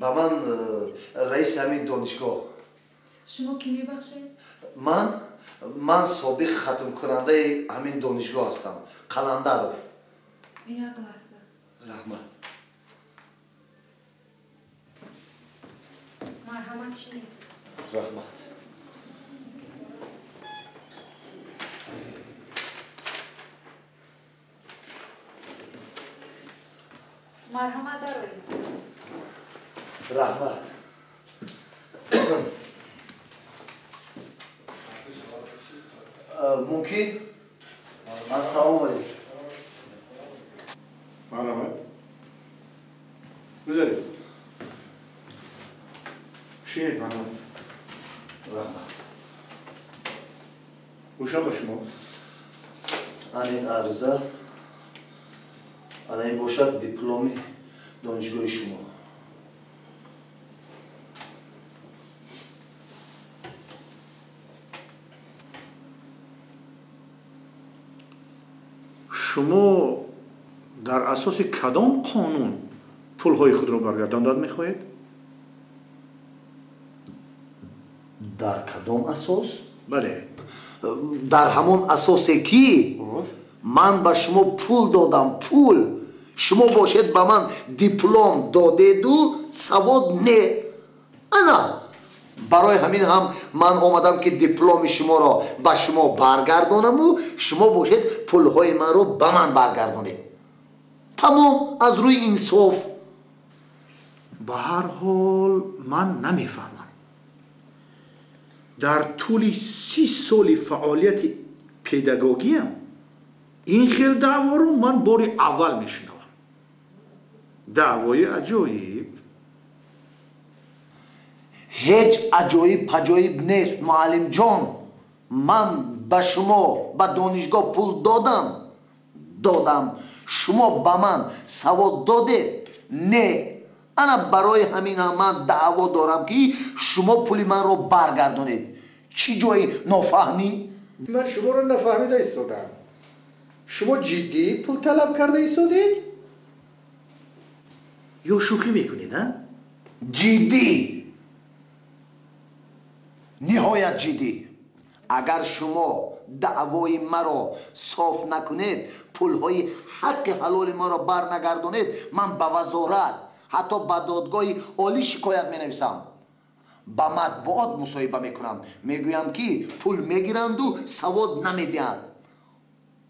Ба ман раиси ҳамин донишгоҳ. Шумо кӣ мебахшед? Ман собиқ хатмкунандаи ҳамин донишгоҳ ҳастам. Қаландаров. Як лаҳза. Раҳмат. Марҳамат, шинед. Раҳмат. Марҳамат, дароед. Раҳмат. Мумкин? Ассалому алайкум. Марҳамат. Гузаред. Шинед, марҳамат. Раҳмат. Гӯшам ба шумо. Ана ин ариза, ана ин бошад дипломи донишгоҳи шумо. Шумо дар асоси кадом қонун пулҳои худро баргардондан мехоҳед? Дар кадом асос? Бале. Дар ҳамон асосе ки ман ба шумо пул додам, пул. Шумо бошед ба ман диплом додеду савод не. Ана барои ҳамин ҳам ман омадам ки дипломи шуморо ба шумо баргардонаму шумо бошед пулҳои манро ба ман баргардонед. Тамом, аз рӯи инсоф. Ба ҳар ҳол ман намефаҳмам. Дар тӯли 30 соли фаъолияти педагогиям ин хел даъворо ман бори аввал мешунавам. Даъвои аҷоиб. Ҳеҷ аҷоиб паҷоиб нест, муаллимҷон. Ман ба шумо ба донишгоҳ пул додам. Шумо ба ман савод додед? Не. Ана барои ҳамин ҳам ман даъво дорам ки шумо пули манро баргардонед. Чӣ ҷои нофаҳмӣ? Ман шуморо нафаҳмида истодам. Шумо ҷиддӣ пул талаб карда истодед ё шӯхӣ мекунед? А ҷиддӣ, ниҳоят ҷиддӣ. Агар шумо даъвои маро соф накунед, пулҳои ҳаққи ҳалоли маро барнагардонед, ман ба вазорат, ҳатто ба додгоҳи олӣ шикоят менависам. Ба матбуот мусоҳиба мекунам. Мегӯям ки пул мегиранду савод намедиҳанд.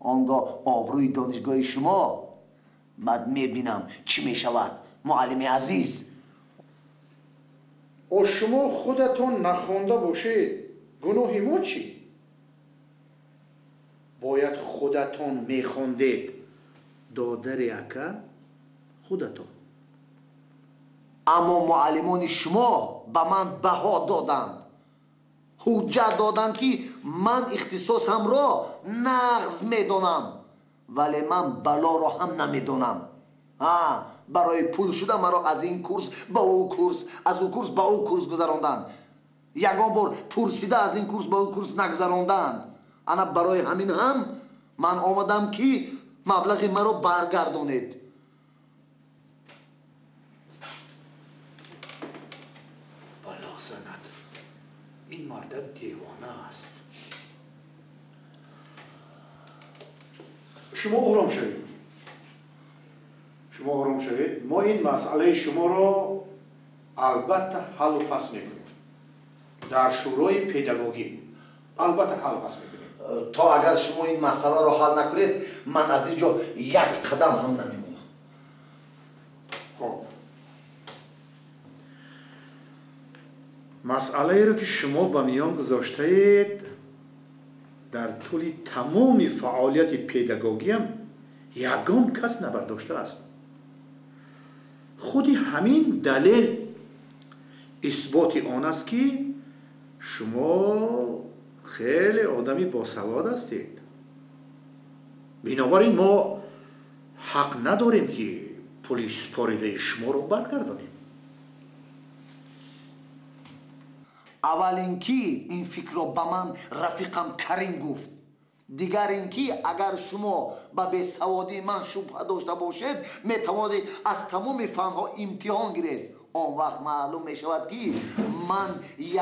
Он гоҳ обрӯи донишгоҳи шумо баъд мебинам чӣ мешавад, муаллими азиз. О шумо худатон нахонда бошед, гуноҳи мо чӣ? Бояд худатон мехондед, додари ака, худатон. Аммо муаллимони шумо ба ман баҳо доданд, ҳуҷҷат доданд ки ман ихтисосамро нағз медонам, вале ман балоро ҳам намедонам. Барои пул шуда маро аз ин курс ба ӯ курс, аз ӯ курс ба ӯ курс гузаронданд. Ягон бор пурсида аз ин курс ба ӯ курс нагузаронданд. Ана барои ҳамин ҳам ман омадам ки маблағи маро баргардонед. Бало занад, ин марда девона аст. Шумо ором шавед. Шумо ором шавед. Мо ин масъалаи шуморо албатта ҳаллу фасл мекунем. Дар шӯрои педагогӣ албатта ҳаллу фасл мекунем. То агар шумо ин масъаларо ҳал накунед, ман аз ин ҷо як қадам ҳам намемонам. Хоб, масъалаеро ки шумо ба миён гузоштаед, дар тӯли тамоми фаъолияти педагогиям ягон кас набардоштааст. Худи ҳамин далел исботи он аст ки шумо хеле одами босавод ҳастед. Бинобар ин мо ҳақ надорем ки пули супоридаи шуморо баргардонем. Аввал ин ки ин фикрро ба ман рафиқам Карим гуфт. Дигар ин ки агар шумо ба бесаводии ман шубҳа дошта бошед, метавонед аз тамоми фанҳо имтиҳон гиред. Он вақт маълум мешавад, ки ман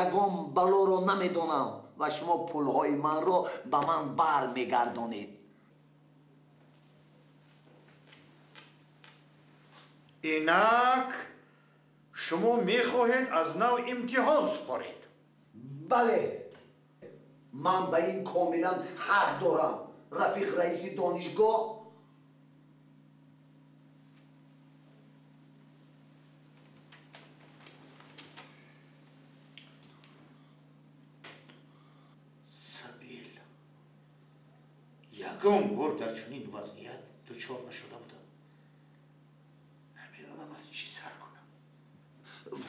ягон балоро намедонам ва шумо пулҳои манро ба ман бармегардонед. Инак шумо мехоҳед аз нав имтиҳон супоред? Бале, ман ба ин комилан ҳақ дорам. Рафиқ раиси донишгоҳ. Сабил, ягон бор дар чунин вазъият дучор нашуда будам. Намедонам аз чӣ сар кунам.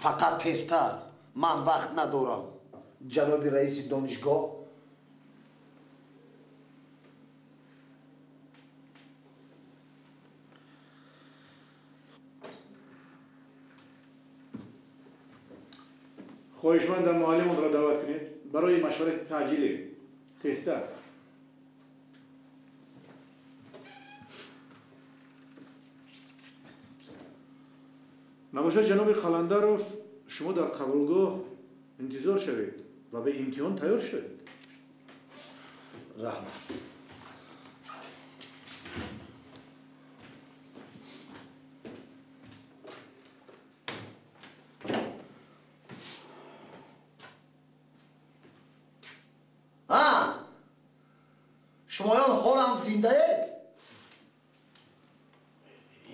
Фақат тезтар, ман вақт надорам. Ҷаноби раиси донишгоҳ. Хоҳишмандам муаллимонро даъват кунед барои машварати таъҷилӣ. Тезтар. Набошад, ҷаноби Қаландаров, шумо дар қабулгоҳ интизор шавед ва ба имтиҳон тайёр шавед. Раҳмат. Шумоён ҳолам зиндаед?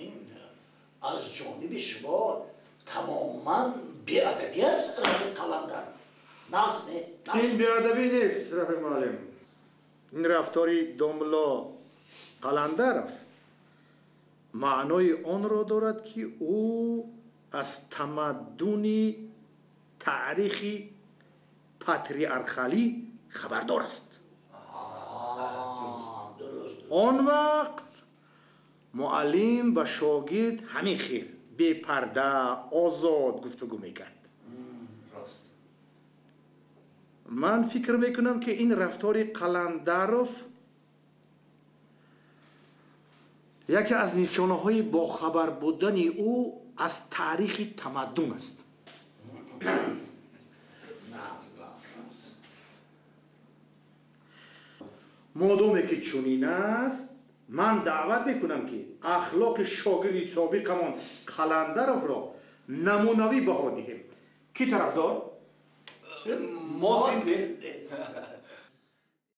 Ин аз ҷониби шумо тамоман беадабӣ аст, рафиқ Қаландаров. Нағз не? Ин беадабӣ нест, рафиқ муаллим. Ин рафтори домло Қаландаров маънои онро дорад, ки ӯ аз тамаддуни таърихи патриархалӣ хабардор аст. Он вақт муаллим ба шогирд ҳамин хел бепарда, озод гуфтугӯ мекард. Ман фикр мекунам, ки ин рафтори Қаландаров яке аз нишонаҳои бохабар будани ӯ аз таърихи тамаддун аст. Модоме ки чунин аст, ман даъват мекунам, ки ахлоқи шогирди собиқамон Қаландаровро намунавӣ баҳо диҳем. Кӣ тарафдор? Мо зинде.